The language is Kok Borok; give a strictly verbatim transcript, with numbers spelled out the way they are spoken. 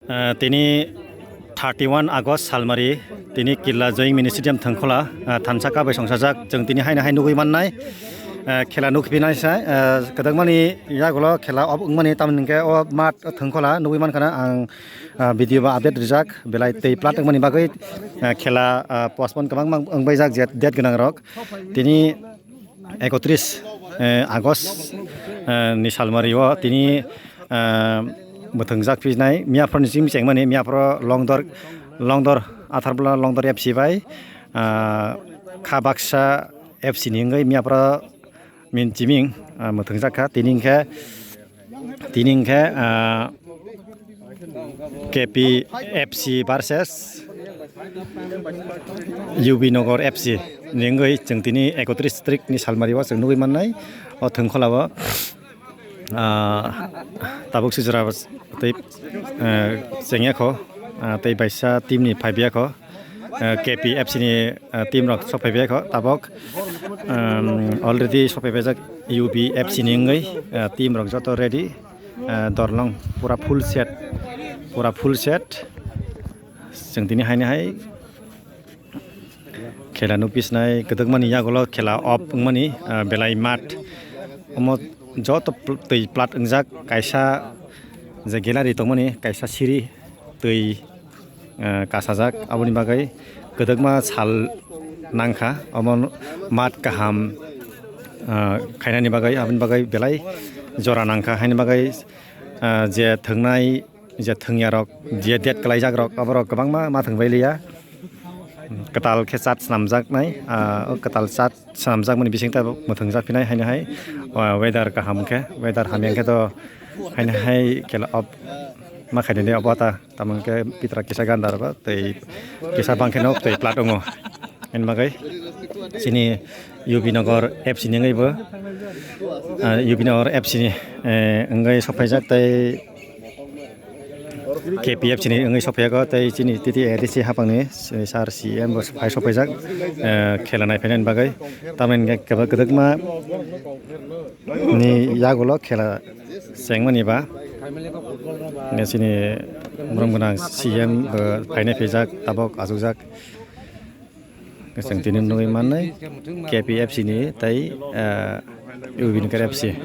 Ah, tini thirty one August salmari, tini Killa Joying Mini Stadium thangkhola, ah, thansa kabai songsajak, chwng tini haino hai nugui mannai, ah, khela nukphinai sai, ah, kwdwkmani yagulo khela off wngmani, tamoni hwnkhe o mat thangkhola nugui mankha na ang, ah, video ba update rijak, belai tei plat wngmani bagwi, ah, khela, ah, postpone kwbangma wngbaijak je date gwnang rok. Tini ekotris, eh, August, eh, ni salmari o tini, eh, mwthwngjak phinai miyaphro ni simi chengmani, miyaphro Longdor, Longdor Atharpla Longdor F C bai, ah, kha baksa F C ni wngwi miyaphro min chiming, ah, mwthwngjak kha. Tini hwnkhe, tini hwnkhe, ah, K P F C versus U B Nagar F C ni wngwi chwng tini ekotris tarik ni salmari o chwng nugui mannai o thwngkhola o, ah, tabuk sijra tei, eh, chengya kho, ah, tei baisa team ni phaibiya kho, eh, K P F C ni, eh, team rok sok phaibiya kho tabuk, um, already sok phaibaijak U B F C ni wngwi, eh, team rok joto ready. Ah, dorlong pura full set, pura full set. Chwng tini haino hai khela nukphinai kwdwkmani yagulo khela off wngmani, ah, belai mat. Omo joto pl-, twi plat wngjak, kaisa je gallery tongmani, kaisa siri twi ah, kasajak, aboni bagwi kwdwkma sal nangkha, omo mat kaham, ah, khainani bagwi, aboni bagwi belai jora nangkha, haini bagwi, ah, je thwngnai, je thwngyarok, je date kwlaijakrok, aborok kwbangma ma thwngbai liya. Kwtal khe chat swnamjaknai, ah, o kwtal chat swnamjakmani bising tabuk mwthwngjak phinai haino hai, ah, weather kaham khe, weather hamya khe to haino hai khela off ma khainani obo ta. Tamo hwnkhe pitra kisa ganda rwgo tei kisa bangkhe nok tei plat wngo. Hwnba khe chini U B Nagar F C ni wngwi bo, ah, U B Nagar F C ni, eh, wngwi sokphaijak tei K P F C ni wngwi sokphaijago tei chini titi A D C hapangni sir C M bo phai sokphaijak, eh, khela naiphainani bagwi. Tamoni hwnkhe kwbangma ni yagulo khela chengmani ba. Chini borom gwnang C M bo phainai phaijak, tabok achukjak. Chwng tini nugwi mannai K P F C ni tei, ah, U B Nagar F C.